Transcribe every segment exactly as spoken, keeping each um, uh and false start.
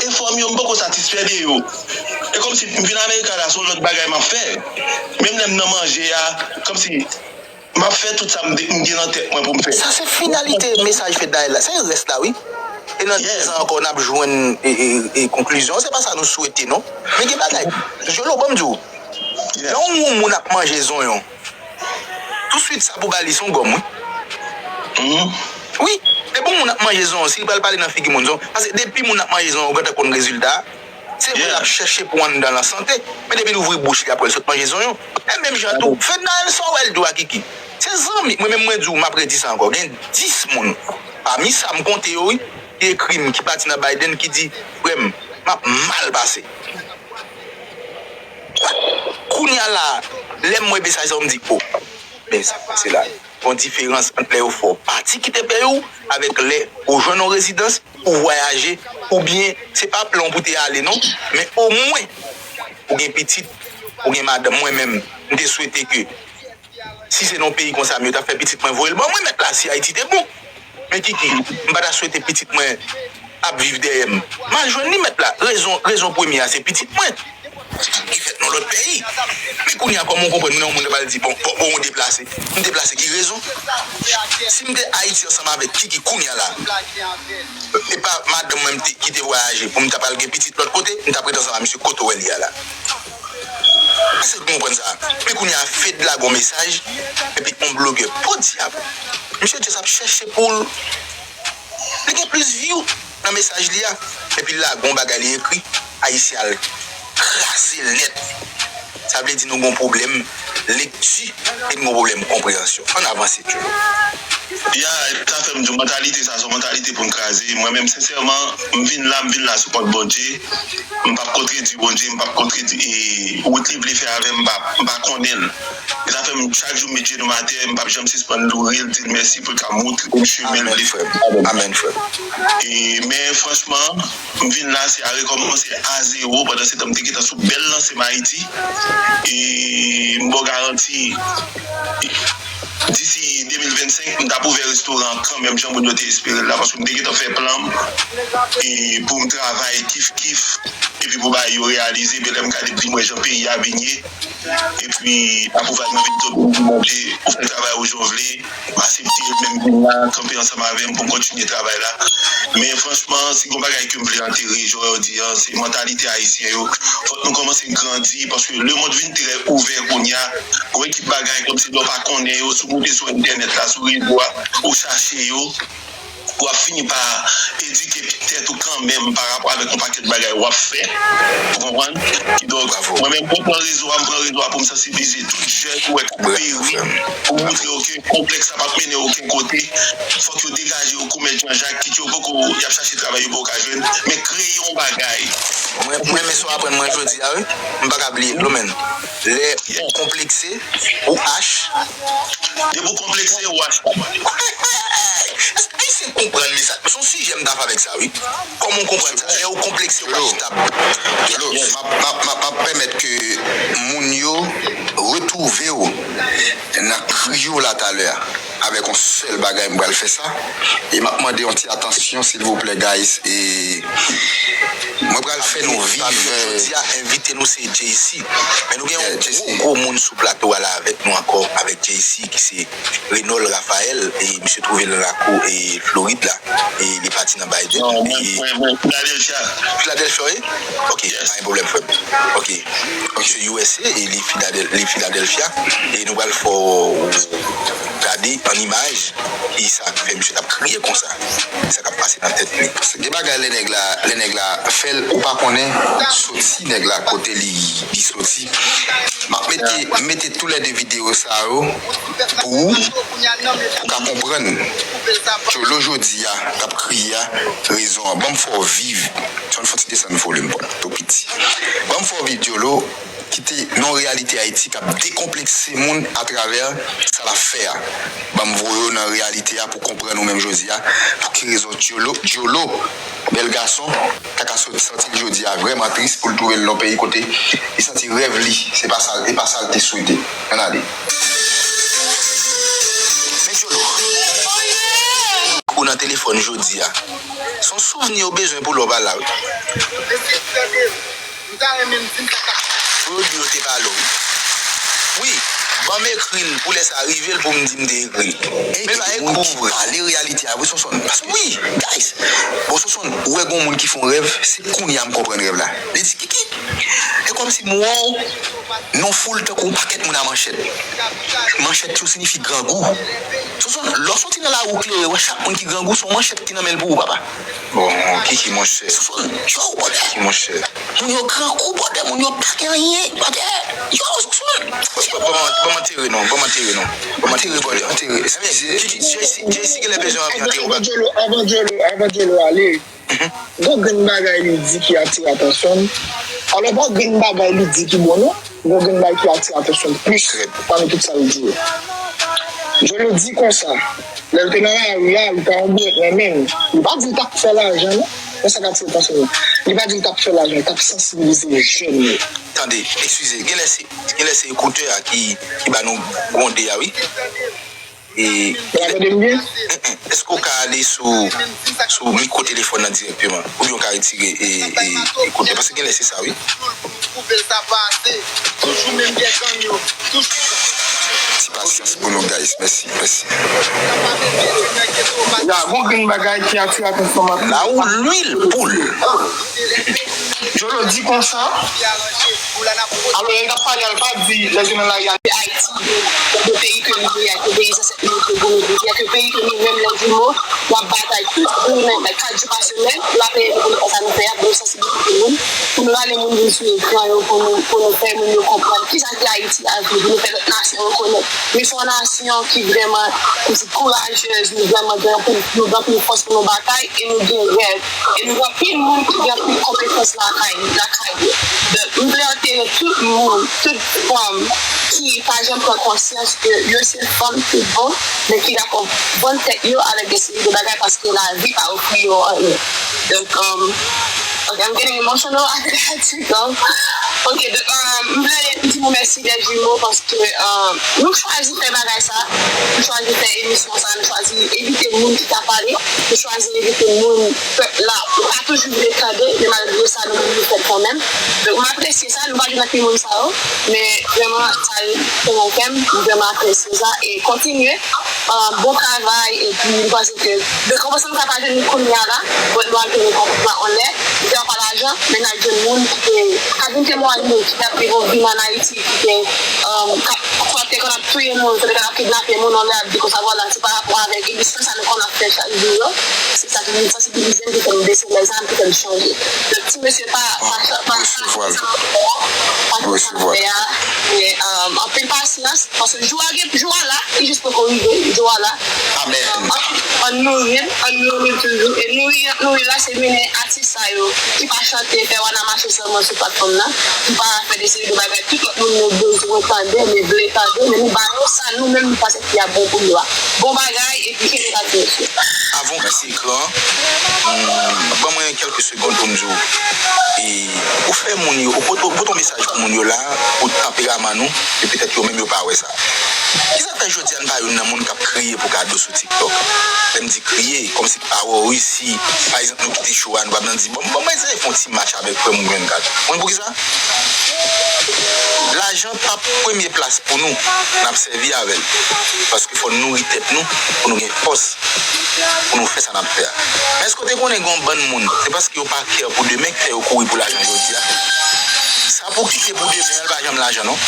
efò m yo, m poko satisfè de yo. E kòmsi m vin Amerika la, se yon lòt bagay m ap fè. Menm lè m nan manje a, kòmsi m ap fè tout sa m de- m gen nan tèt mwen pou m fè. Sa se finalite mesaj Fednaelle la. Se rès la, wi. E nan dizan ankò, n ap jwenn e, e, e, konklizyon. Se pa sa nou swete, non. Men gen bagay. Jolo, ban m di w. Lè yon moun ap manje zonyon, touswit sa pou ba li se yon gòm, wi. Wi, depi yon moun ap manje zonyon, si li pral pale nan figi moun, zonyon, paske depi moun ap manje zonyon, ou gentan konn rezilta a. Se vre, l ap chèche pou anndan l an sante, men depi l ouvri bouch li, apre l sot manje zonyon. E menm jan tou, Fednaelle, sa w wè l di w a Kiki? Se zanmi, mwen menm mwen di w, m ap redi sa ankò, gen dis moun, pami sa m konte yo, wi, ki ekri m, ki pati nan Biden, ki di, frè m, m ap mal pase. Kounye a la, lè m wè mesaj sa yo, m di, o, men sa k pase la. Gon diferans ant lè yo fè w pati kite peyi w avèk lè ou jwenn yon rezidans, ou vwayaje, oubyen se pa plan w pou te ale non, men omwen ou gen pitit, ou gen madanm. Mwen menm, m te swete ke si se nan yon peyi konsa, men yo t ap fè pitit mwen voye l ban mwen, mèt la, si Ayiti te bon. Men Kiki, m pa ta swete pitit mwen ap viv dèyè m. M al jwenn li, mèt la. Rezon, rezon premye a, se pitit mwen ki fèt nan lòt peyi. Men kounye a, kòman w konprann, mwen, yon moun pral di, bon, bon, bon, ou deplase. M deplase ki rezon? Si m te Ayiti ansanm avèk Kiki kounye a la, e pa madanm mwen m te, ki te vwayaje pou m ta pral gen pitit lòt kote, m t ap ret ansanm ak misye kote w wè li a la. Èske w konprann sa? Men kounye a, Fed lage yon mesaj, epi yon blogè podyab. Misye just ap chèche pou l Li gen plis view nan mesaj li a. Epi l lage yon bagay li ekri, Ayisyen al kraze l nèt. Sa vle di nou gen yon pwoblèm lekti e nou gen yon pwoblèm konpreyansyon. Ann avanse, Tcholo. Ya, e sa fè m di w, mantalite sa, se yon mantalite pou n kraze. Mwen menm, sensèman, m vin la, m vin la sou kont Bondye. M p ap kontredi Bondye, m p ap kontredi, e, wout li vle fè avè m, m pa, m pa konnen l. E sa fè m, chak jou m met jenou m atè, m p ap janm sispann loure l, di l mèsi pou l ka montre m chemen l vle fè avè m. Amèn, frè m. E, men franchman, m vin la, se a rekòmanse a zewo, pandan se tan m te gentan sou bèl lanse m Ayiti. E m ba w garanti, disi de mil vennsenk, m t ap ouvè restoran an kanmenm, jan moun yo te espere l la, paske m te gentan fè plan m, e pou m travay kif kif, epi pou bagay yo reyalize, men lè m gade, m di, m wè jan peyi a vin ye, epi apwouvay mwen vin tonbe, m di, Bondye, ou fè travay ou jan w vle, m aksepte l, men m vin la, kanpe ansanm avè m pou m kontinye travay la. Men franchman, si gon bagay ke m vle antere, jan w di an, se mantalite ayisyen yo. Fòk nou kòmanse grandi, paske lemonn vin trè ouvè kounye a. Gon ekip bagay kòmsi lè w pa konnen yo, si w moute sou entènèt la, sou rezo a, ou chache yo, w ap fini pa edike tèt ou kanmenm pa rapò avèk yon pakèt bagay w ap fè. Ou konprann? Kidonk, mwen menm, mwen pran rezo a, m pran rezo a pou m sansibilize tout jèn ou wè k ap peri, pou montre yo ke konplèks la p ap mennen okenn kote. Fòk yo degaje yo kou mèt Janjak, kit yo poko, y ap chache travay yo poko ka jwenn, men kreye yon bagay. Mwen, mwen renmen sa w aprann mwen jodi a, wi. M pa ka bliye l, wi, menn. Lè ou konplekse, ou ach. Depi w konplekse, ou ach. Èske Ayisyen konprann mesaj? Se yon sijè m ta fè avèk sa, wi. Kòman w konprann sa? Lè ou konplekse, ou ach tab. Djolo, m ap, m ap, m ap, m ap pèmèt ke moun yo retwouve w nan kriyo la talè a. Avèk yon sèl bagay, m pral fè sa. E m ap mande yon ti atansyon, silvouplè, guys. E mwen pral fè nou viv. Pami nou jodi a, envite nou se Jay-C. Men nou gen yon gwo, gwo moun sou plato a la avèk nou ankò, avèk Jay-C, ki se Reynold Raphaël. E misye twouve l nan lakou, e Florid la. E li pati nan Biden. Non, mwen, e mwen, mwen, Philadelphia. Philadelphia, wi? Ok, pa gen pwoblèm, frè m. Ok. Misye U S A, e li Philadel-, li Philadelphia. E nou pral fè w gade an imaj kisa k fè misye t ap kriye konsa. Sa k ap pase nan tèt li. Gen bagay lè nèg la, lè nèg la fè l, ou pa konnen soti nèg la, kote li, li soti. M ap mete, mete toulède videyo sa yo pou ou, pou w ka konprann. Djolo jodi a, k ap kriye a, rezon an. Ban m fè w viv. Fò n fè w ti desann volim pou w tou piti. Ban m fè w viv Djolo, ki te nan yon reyalite Ayiti k ap dekonplekse moun atravè sa l ap fè a. Ban m voye w nan reyalite a pou w konprann ou menm jodi a, pou ki rezon Djolo, Djolo, bèl gason, ta ka sot-, santi l jodi a vrèman tris pou l twouve l nan yon peyi kote li santi rèv li, se pa sa, e pa sa l te swete. Ann ale. Men Djolo. Kou nan telefòn jodi a. Se yon souvni yo bezwen pou lè w pa la, wi. Pou yo di yo te pale w, wi. Wi, ban m ekri l pou lè sa rive l pou m di m te ekri l. Men l pa ekri w vre. Pale reyalite a, wi, Sonson. Paske, wi, guys, bon, Sonson, ou wè gen yon moun ki fè yon rèv, se kounye a m konprann rèv la. Li di, Kiki, e kòmsi m wè w nan yon foul tankou yon pakèt moun a manchèt. Manchèt yo siyifi grangou. Sonson, lè w soti nan lari w klere, wè chak moun ki grangou, se yon manchèt ki nan men l pou ou, papa. Bon, Kiki, monchè. Sonson, yo, bòdè. Kiki, monchè. Moun yo grangou, bòdè, moun yo pa gen anyen, bòdè. Yo, Sonson. Ban, ban, ban m antere non, ban m antere non. Ban m antere, bòdè, antere. Ebyen, Kiki, Jaycee, Jaycee genlè bezwen anvi antere w. Avan Jolo, avan Jolo, avan Jolo ale. Gon grenn bagay li di ki atire atansyon m. Alò, pa grenn bagay li di ki bon, non. Gon grenn bagay ki atire atansyon m plis pami tout sa l di yo. Jolo di konsa, lè l te nan lari a, li pa yon biyèt nan men l. Li pa di l t ap fè lajan, non. Men sa k atire atansyon m. Li pa di l t ap fè lajan, li t ap sansibilize jèn yo. Tande, eskize, genlè se, genlè se ekoutè a ki, ki ba nou gwonde a, wi. E, Ou tande m byen? Èske w ka ale sou, sou mikwo telefòn nan dirèkteman? Oubyen w ka retire, e, e, ekoutè? Paske genlè se sa, wi. Ti pasyans pou nou, guys. Mèsi, mèsi. Ya, gon grenn bagay ki atire atansyon m. La ou lwil poul. Jolo di konsa. Alò, lè l t ap pale a, l pa di lè yo nan lari a. Ayiti, de peyi ke nou ye a, ke peyi zansèt nou yo te goumen pou li a, ke peyi ke nou menm, lè di mo, n ap batay tout jounen, kat jou pa semèn, pou lapè e pou nou fè sa nou fè a, pou nou sansibilize moun, pou nou rale moun vin sou ekran yo, pou nou, pou nou fè moun yo konprann kisa ki Ayiti a vre, pou nou fè lòt nasyon rekonèt. Nou se yon nasyon ki vrèman, ki kourajez, nou vrèman gen anpil, nou gen anpil fòs pou nou batay e nou gen rèv. E nou gen anpil moun ki gen anpil konpetans lakay, lakay yo. Donk, m vle antere tout moun, tout fanm ki pa janm pran konsyans ke yo se fanm tout bon, men ki dakò vann tèt yo avèk de seri de bagay paske lavi pa ofri yo anyen. Donk, um, okay, I'm getting emotional after that, you know. Ok, donk, um, m vle di nou mèsi, les jumeaux, paske, um, nou chwazi fè bagay sa, nou chwazi fè emisyon sa, nou chwazi envite moun ki ka pale, nou chwazi envite moun pèp la pa toujou vle tande, men malgre sa, nou, nou fè l kanmenm. Donk, m apresye sa, nou pa jwenn anpil moun sa yo, men vrèman, sa tounen kè m, m vrèman apresye sa, e kontinye, um, bon travay, epi m panse ke, de konpans m ka pa jwenn li kounye a la, but nou al jwenn li konpans la anlè, li te pa lajan, men n al jwenn moun ki te, ka vin temwaye, ki t ap viv yon vi ann Ayiti, ki te, um, k ap, k ap te konn ap touye moun, ki te konn ap kidnape moun, anlè ap di konsa, vwala, se pa rapò avèk, epi se sa nou konn ap fè chak jou yo, se sa ki vin sansibilize m, ki fè m bese lèzam, ki fè m chanje. Donk, ti mesye pa, pa, pa, pa, pa, pa, pa, men, um, anpil pasyans, paske jou a gen, jou a la, li jis poko rive, jou a la. Amèn. Um, ann, ann nouri l, ann nouri l toujou. E nouri, nouri la, se mennen atis sa yo, ki pa chante, fè wana mache sèlman sou platfòm nan, ki pa fè de seri de bagay tout lòt moun yo bezwen tande, men vle tande, men nou ba yo sa nou menm nou panse ki ap bon pou yo a. Bon bagay, epi kenbe la ti mesye. Avan w kite ekran, hmm, ban mwen kèlke segonn pou m di w, e, ou fè moun yo, ou pote, ou pote yon mesaj pou moun yo la, pou tanperaman nou, e petèt yo menm yo pa wè sa. Kisa k fè jodi a n pa youn nan moun k ap kriye pou kado sou TikTok? Lè m di kriye, kòmsi ki pa wè w isi, pa egzanp, nou kite show a, nou pa nan di, bon, bon, mwen eseye fè yon ti match avèk frè m Grenn Kat. Mwen pou kisa? Lajan p ap premye plas pou nou, n ap sèvi avè l. Paske fò n nouri tèt nou pou nou gen fòs pou nou fè sa n ap fè a. Men èske w te konnen gen yon bann moun, se paske yo pa kè pou demen k fè yo kouri pou lajan jodi a? Sa pou w kite pou demen an, l pa janm lajan non.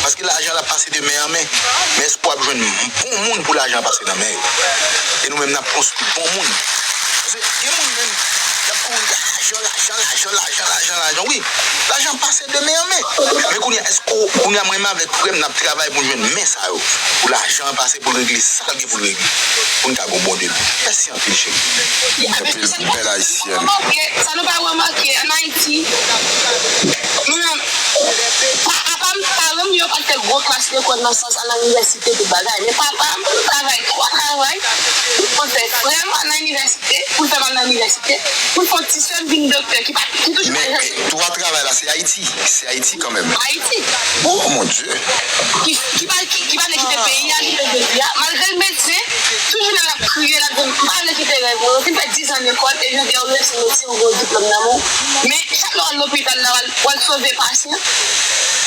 Paske lajan l ap pase de men an men. Men èske w ap jwenn bon moun pou lajan an pase nan men yo? E nou menm n ap konstwi bon moun. Paske gen moun menm, y ap kouri lajan, lajan, lajan, lajan, lajan, lajan. Wi, lajan pase de men an men. Men kounye a, èske w, kounye a, mwen menm avèk frè m, n ap travay pou n jwenn men sa yo. Pou lajan an pase, pou l regle sa l gen pou l regle. Pou n ka gon bon demen. Mèsi anpil, cheri. Anpil, bèl ayisyèn. Sa nou pa remake, ann Ayiti, nou menm, pa, apa m, paran m yo pa t fè gwo klas lekòl nan sans al nan inivèsite, tout bagay. Men papa m travay twa travay pou l fè frè m al nan inivèsite, pou l fè m al nan inivèsite, pou l fè yon ti sè m vin doktè ki pa, ki toujou pa janm. Men twa travay la, se Ayiti. Se Ayiti kanmenm. Ayiti. Oh mon Dieu. Ki, ki pa, ki, ki pa vle kite peyi a, jounen jodi a. Malgre l medsen, tout jounen l ap kriye, l ap di, "M pa vle kite rèv mwen." Ou fin fè diz an lekòl, e jodi a ou reyisi medsen, ou gen yon diplòm nan men w. Men chak lè w al lopital la, w al, w al sove pasyan,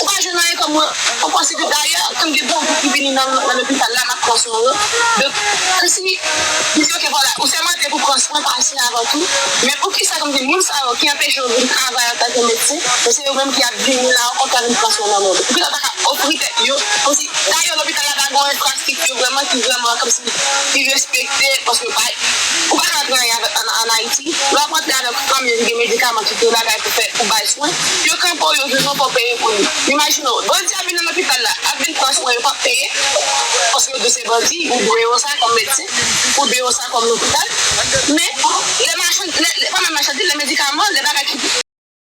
ou pa jwenn anyen kòm rekonpans. Epi dayè, kòm gen bon bout ki vini nan, nan lopital la, m ap pran swen yo. Donk, kòmsi, m di, "Ok, vwala, ou sèmante pou pran swen pasyan avan tou." Men poukisa, kòmsi, moun sa yo ki anpeche w vin travay antanke medsen, men se yo menm ki ap vini la ankò pou vin pran swen nan moun? Poukisa yo pa ka ofri tèt yo, kòmsi, dayè, lopital la pa gen yon enfrastrikti vrèman ki vrèman, kòmsi, ki respekte, paske pa, ou pa ka rantre anyen avèk, an, an Ayiti. Lè w ap rantre avèk fanmi w ki gen medikaman, ki gen bagay pou fè, pou bay swen, yo kanpe w, yo di w non, fò w peye pou li. Imajine w, bandi ap vin nan lopital la, ap vin pran swen, yo p ap peye, paske yo di w se bandi, ou dwe yo sa kòm medsen, ou dwe yo sa kòm lopital. Men, lè machan, lè, lè, pa menm machandiz, lè medikaman, lè bagay ki